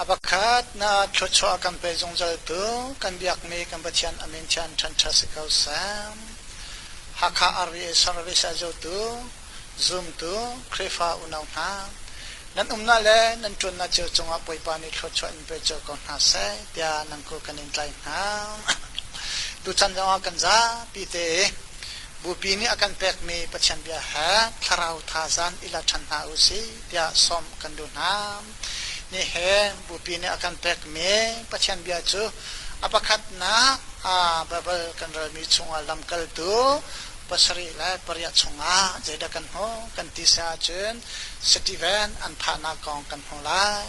A pakhat na thluachuah kan pe zungzaltu kan biakmi kan Pathian a min thian ṭhanṭha si ko seh. Hakha RVA service a zotu, zumtu, Khrihfa unau hna, nan umnak le nan ṭuannak cio cungah Bawipa nih thluachuah in pe cio ko hna seh tiah nan kut kan in tlaih hna. Tuchan zongah kan zapi te Bupi nih a kan pekmi Pathian bia he thlarau thazaang i la ṭhan hna u sih tiah sawm kan duh hna. Nihin Bupi nih a kan pekmi Pathian bia cu a pakhatnak Baibal kan relmi chungah lamkaltu 78 chungah zeidah kan hmuh kan ti si ahcun Steven an thahnak kong kan hmuh lai.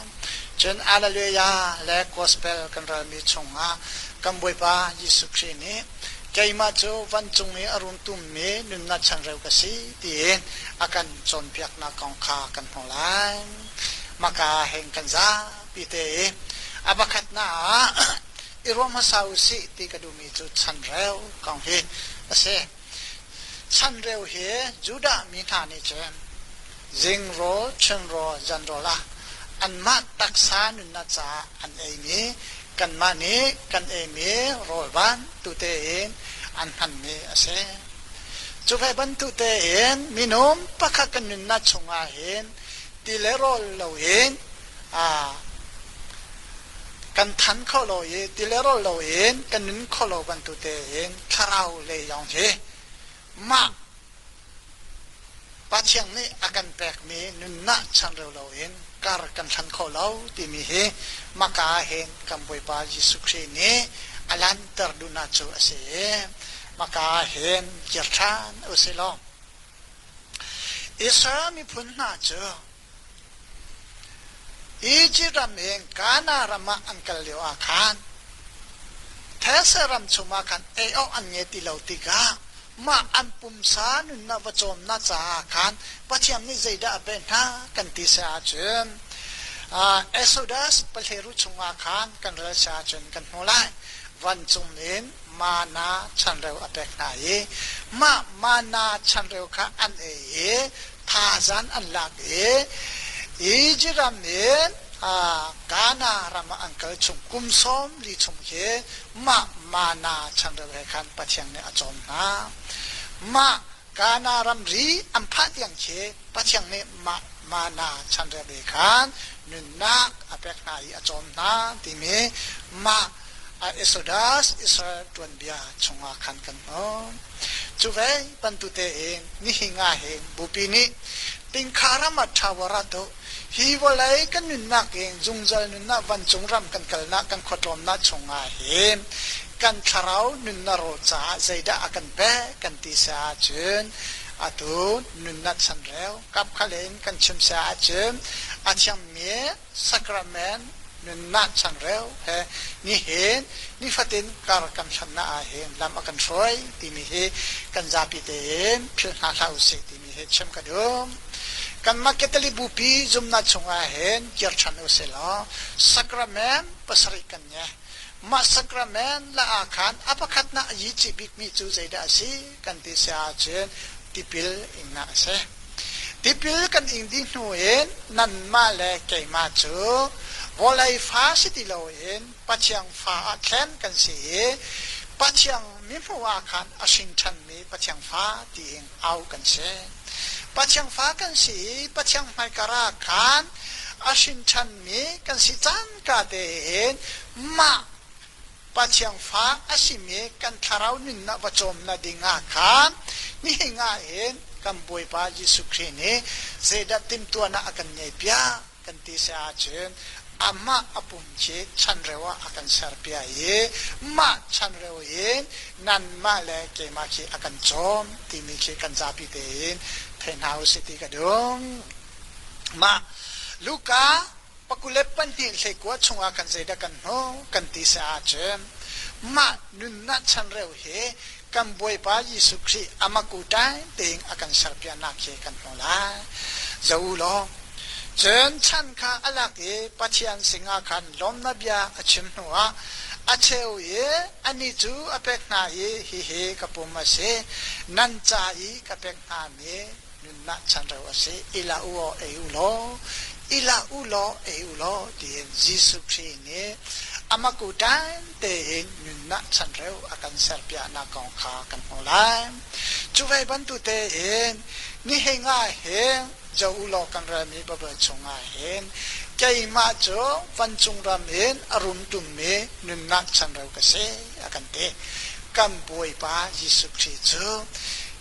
Cun Alleluia le Gospel kan relmi chungah kan Bawipa Jesuh Khrih nih keimah cu vancung i a rung tummi nunnak changreu ka si tiin a kan cawnpiaknak kong kha kan hmuh lai. Maka heng kan zapi te i a pakhatnak ah i ruah hmasa u sih ti ka duhmi cu chanreu kong hi a si. Chanreu hi Judah mi hna nih cun zing rawl, chun rawl, zan rawl ah anmah taksa nunnak caah an eimi kanmah nih kan eimi rawl bantu tein an hmanmi a si. Cu ve bantuk tein minung pakhat kan nunnak chungah hin ti le rawl loin kan than kho lo i ti le rawl loin kan nun kho lo bantuk tein thlarau lei zong hi mah Pathian nih a kan pekmi nunnak changreu loin kar kan hlan kho lo timi hi maka hin kan Bawipa Jesuh Khrih nih a lanter duhnak cu a si i maka hin kir ṭhan u si law Israel miphun hna cu Izipt ram in Kana ram ah an kal lio ah khan thetse ram chungah khan ei awk an ngei ti lo tikah mah an pumsa nunnak va cawmnak caah khan Pathian nih zeidah a pek hna kan ti si ahcun Exodus pahleru chungah khan kan rel si ahcun kan hmu lai. Vancung in mana chanreu a pek hna i mah mana chanreu kha an ei i thazan an lak i Izipt ram in Kana ram ah an kal chung kum 40 chung hi mah mana chanreu he khan Pathian nih a cawm hna. Mah Kana ramri an phah tiang khi Pathian nih mah mana chanreu he khan nunnak a pek hna i a cawm hna timi mah Exodus Israel tuanbia chungah khan kan hmuh. Cu ve bantuk tein nihin ah hin Bupi nih tingkha ram ah ṭhawara tuh hi vawlei kan nunnak in zungzal nunnak vancung ram kan kalnak kan khuatlawmnak chungah hin kan thlarau nunnak rawl caah zeidah a kan pek kan ti si ahcun atu nunnak chanreu kapkhal in kan chim si ahcun a thiangmi sacrament nunnak changreu he nihin nifatin kar kan hlannak ah hin lam a kan hruai timi hi kan zapi tein philh hna hlah usih timi hi chim ka duh. Kanmah Catholic bupi zumnak chungah hin kir ṭhan usih law sacrament pasarih kan ngei. Mah sacrament la ah khan a pakhatnak a yici bikmi cu zeidah a si kan ti si ahcun tipil ingnak a si. Tipil kan ing dih hnu in nanmah le keimah cu vawlei fa si ti loin Pathian fa ah thlen kan si i Pathian mihmuh ah khan a hrin ṭhanmi Pathian fa tiin au kan si. Pathian fa kan si i Pathian hmaikar ah khan a hrin ṭhanmi kan si cangka tein mah Pathian fa a simi kan thlarau nunnak va cawmnak dingah khan nihin ah hin kan Bawipa Jesuh Khrih nih zeidah timhtuahnak a kan ngeihpiak kan ti si ahcun amah a pum khi chanreu ah a kan serpiak i mah chanreu in nanmah le keimah khi a kan cawm timi khi kan zapi tein thei hna usih ti ka duh. Mah Luka pakule pahnih hleikua chungah kan zeidah kan hmuh kan ti si ahcun mah nunnak chanreu hi kan Bawipa Jesuh Khrih amaku ṭaing tein a kan serpiaknak hi kan hmu lai. Zo u law cun chan kha a lak i Pathian singah khan lawmnak bia a chim hnuah a cheu i anih cu a pek hna i hihi ka pum a si nan ca i ka pek hngami nunnak chanreu a si i la u aw ei u law. I la u law ei u law tiin Jesuh Khrih nih amah kutan tein nunnak chanreu a kan serpiaknak kong kha kan hmuh lai. Cu ve bantuk tein nihin ah hin zoh u law kan relmi Baibal chungah hin keimah cu vancung ram in a rum tummi nunnak chanreu ka si a kan ti. Kan Bawipa Jesuh Khrih cu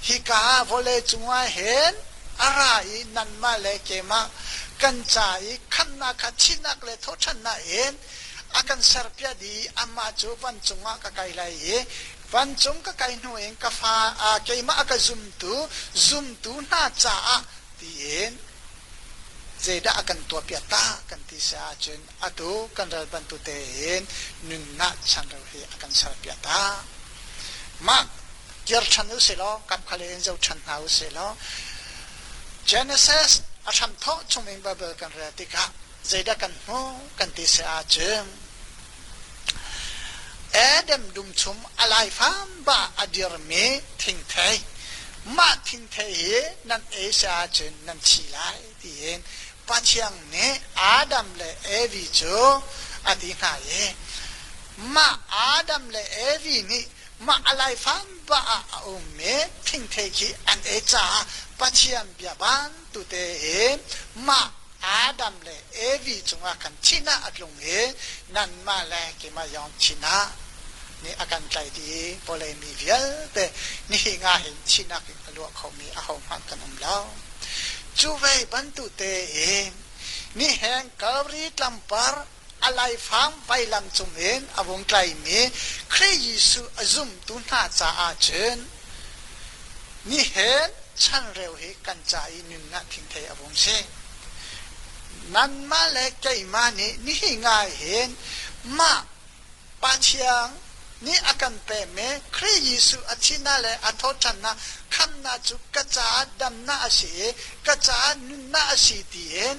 hika vawlei cungah hin a ra i nanmah le keimah kan ca i khamhnak kha thihnak le thawhṭhannak in a kan serpiak dih i amah cu vancung ah ka kai lai i vancung ka kai hnu in ka fa keimah a ka zumtu zumtu hna caah tiin zeidah a kan tuahpiak ta kan ti si ahcun atu kan ral bantuk tein nunnak chanreu hi a kan serpiak ta. Mah kir ṭhan u silaw kapkhal in zoh ṭhan hna u silaw Genesis a hramthawk chungin Baibal kan rel tikah zeidah kan hmuh kan ti si ahcun Adam dum chung a laifam ba a dirmi thingthei mah thingthei hi nan ei si ahcun nan thi lai tiin Pathian nih Adam le Evi cu a ti hna i mah Adam le Evi nih mah a laifam ba ah a ummi thingthei khi an ei caah Pathian bia bantu tein mah Adam le Evi cungah khan thihnak a tlung i nanmah le keimah zong thihnak nih a kan tlaih dih i vawlei mi vialte nihin ah hin thihnak in a luah khomi ahohmanh kan um lo. Cu ve bantuk tein nihin Calvary tlampar a laifang vailam cungin a vung tlaimi Khrih Jesuh a zumtu hna caah cun nihin chanreu hi kan ca i nunnak thingthei a vung si. Nanmah le keimah nih nihin ngai hin mah Pathian nih a kan pekmi Khrih Jesuh a thihnak le a thawhṭhannak khamhnak cu ka caah damnak a si i ka caah nunnak a si tiin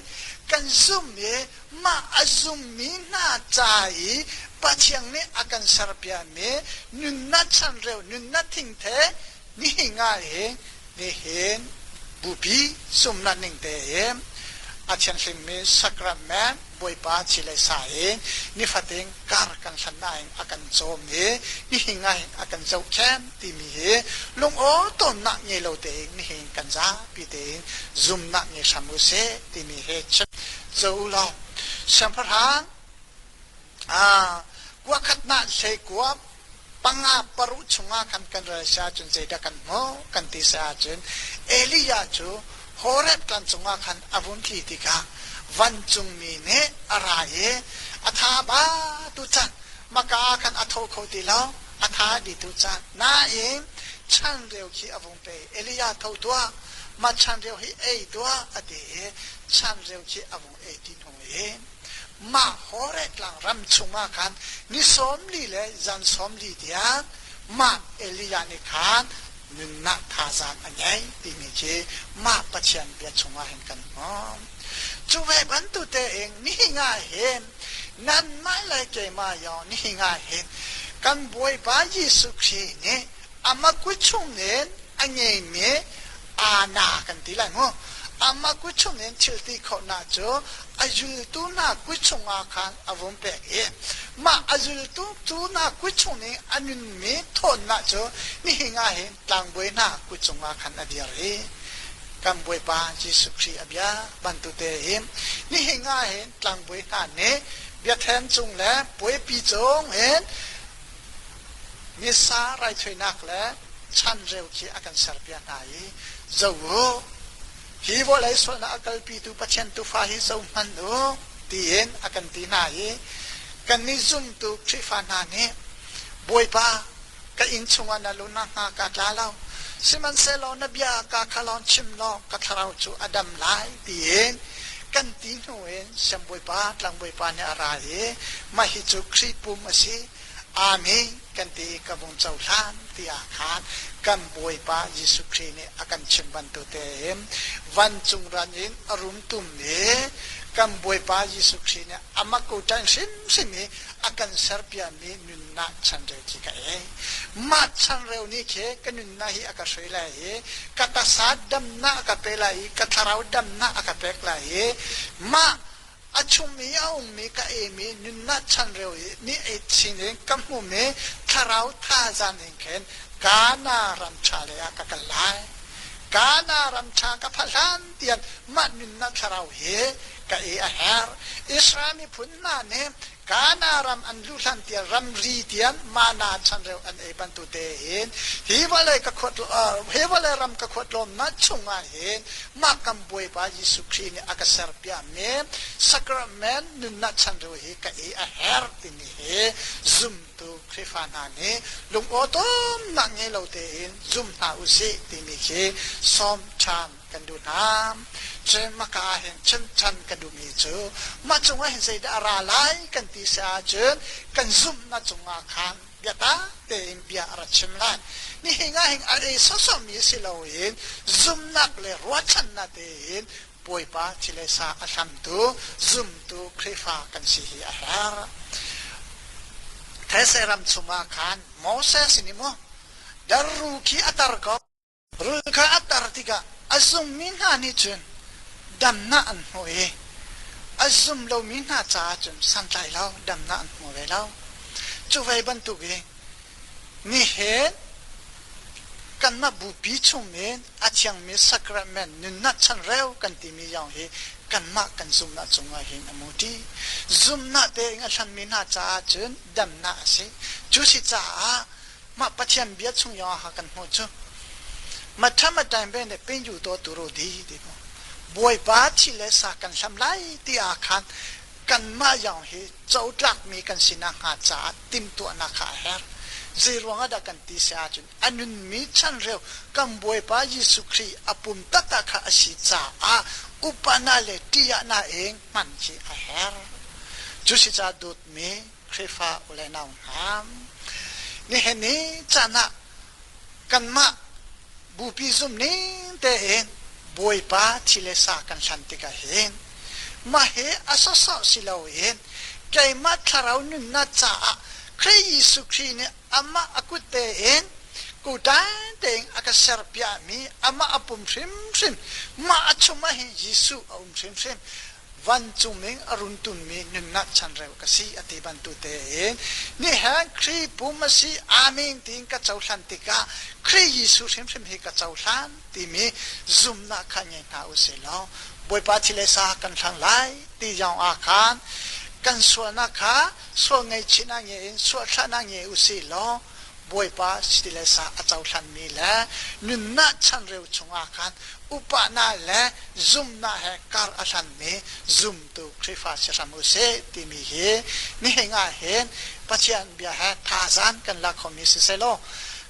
kan zumh i mah a zummi hna ca i Pathian nih a kan serpiakmi nunnak chanreu nunnak thingthe nihin ah hin nihin bupi zumhnak ning tein a thianghlimmi sacrament Bawipa thi le sa in nifatin kar kan hlan in a kan cawm i nihin ah hin a kan zohkhenh timi hi lungaw tawnnak ngei lo tein nihin kan zapi tein zumnak ngei hram u sih timi hi chim co u law siangpahrang kuakhatnak hlei kua panga paruh chungah khan kan rel si ahcun zeidah kan hmuh kan ti si ahcun Elijah cu Horeb tlang cungah khan a vun tli tikah vancungmi nih a ra i a tha ba tu cang maka ah khan a tho kho ti lo a tha di tu cang nain chanreu khi a vung pe Elijah tho tuah mah chanreu hi ei tuah a ti i chanreu khi a vung ei ti hnu in mah Horeb tlang ram chungah khan ni 40 le zan 40 tiang mah Elijah nih khan nunnak thazaang a ngei timi khi mah Pathian bia chungah hin kan hmuh. Cu ve bantuk tein nihin ah hin nanmah le keimah yong nihin ah hin kan Bawipa Jesuh Khrih nih amah kut chungin a ngeimi aana kan ti lai mu. Amah kut chungin thil ti khawhnak cu a zultu hna kut chungah khan a vung pek i mah a zultu tu hna kut chung i a nunmi thawnnak cu nihin ah hin tlangbawi hna kut cungah khan a dir i kan Bawipa Jesuh Khrih a bia bantuk tein nihin ah hin tlangbawi hna nih biakṭheng cung le puaipi cung hin Missa raithuainak le chanreu khi a kan serpiak hna i zoh u hi vawlei sualnak a kalpitu Pathian Tuufa hi zohhmanh u tiin a kan ti hna i kannih zumtu Khrihfa hna nih Bawipa ka inn chungah na lu na hnga ka tla lo sihmanhsehlaw na bia ka kha lawng chim law ka thlarau cu a dam lai tiin kan ti hnu in siangbawipa tlangbawipa nih a ra i mah hi cu Khrih pum a si Amen kan ti i ka vung cohlan tiah khan kan Bawipa Jesuh Khrih nih a kan chim bantuk tein vancung ran in a rum tum i Kan Bawipa Jesuh Khrih nih amah kuṭan hrimhrim i a kan serpiakmi nunnak chanreu khi ka ei. Mah chanreu nih khi ka nunnak hi a ka hruai lai i ka taksa damnak a ka pe lai i ka thlarau damnak a ka pek lai i mah a chung i a ummi ka eimi nunnak chanreu nih ei sinin ka hmumi thlarau thazaang in khin Kana ram ṭha lei ah ka kal lai. Kana ram ṭha ka phanh hlan tiang mah nunnak thlarau hi ka ei a herh. Israel miphun hna nih Kana ram an luh hlan tiang ramri tiang mana chanreu an ei bantuk tein hi vawlei ka khuat hi vawlei ram ka khuat lawmnak chungah hin mah kan Bawipa Jesuh Khrih nih a ka serpiakmi sacrament nunnak chanreu hi ka ei a herh timi hi zumtu Khrihfa hna nih lungawtawmnak ngei lo tein zum hna usih timi khi sawm ṭhan kan duh hna. Cun maka ah hin chim ṭhan ka duhmi cu mah cungah hin zeidah a ra lai kan ti si ahcun kan zumhnak cungah khan biatak tein bia a ra chim lai. Nihin ah hin a ei sawsawhmi si loin zumhnak le ruahchannak tein Bawipa thi le sa a hlamtu zumtu Khrihfa kan si hi a herh. These ram chungah khan Moses nih maw darru khi a tar ko Rul kha a tar tikah a zummi hna nih cun damnak an hmu i a zum lomi hna caah cun santlai lo damnak an hmu ve lo. Cu ve bantukin nihin kanmah bupi chungin a thiangmi sacrament nunnak chanreu kan timi zong hi kanmah kan zumnak cungah hin a muṭi. Zumnak tein a hlanmi hna caah cun damnak a si. Cu si caah Mah Pathian bia chung yong ha kan hmuh cu mathamatain be ne pin yu to turu di ti mu Bawipa thi le sa kan hlam lai ti ah khan kanmah yong hi cotlak mi kan si nakhnga caah timhtuahnak kha a herh. Zei ruangah dah kan ti si ahcun a nunmi chanreu kan Bawipa Jesuh Khrih a pum taktak kha a si caah upana le ṭihahnak in hman khi a herh. Cu si caah dawtmi Khrihfa u le nau hna, nihin ni caan ah kanmah bupi zumning tein Bawipa thi le sa kan hlan tikah hin mah hi a sawsawh si loin keimah thlarau nunnak caah Khrih Jesuh Khrih nih amah a kut tein kutan tein a ka serpiakmi amah a pum hrimhrim mah a chung ah hin Jesuh a um hrimhrim vancung in a run tunmi nunnak chanreu ka si a ti bantuk tein nihin Khrih pum a si amen tiin ka cohlan tikah Khrih Jesuh hrimhrim hi ka cohlan timi zumnak kha ngei hna u sih law Bawipa thi le sa kan hlang lai ti zong ah khan kan sualnak kha sual ngaihchihnak nge in sual thlahnak nge u sih law Bawipa siti le sa a cohlanmi le nunnak chanreu chungah khan upahnak le zumnak he kar a hlanmi zumtu Khrihfa si hram u sih timi hi nihin ah hin Pathian bia he thazaang kan lak khomi si sehlaw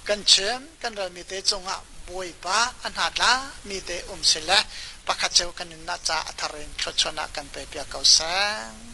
kan chim kan ralmi te cungah Bawipa a hna tla mi te um sile pakhat cio kan nunnak ca a thar in thluachuahnak kan pe piak ko seh.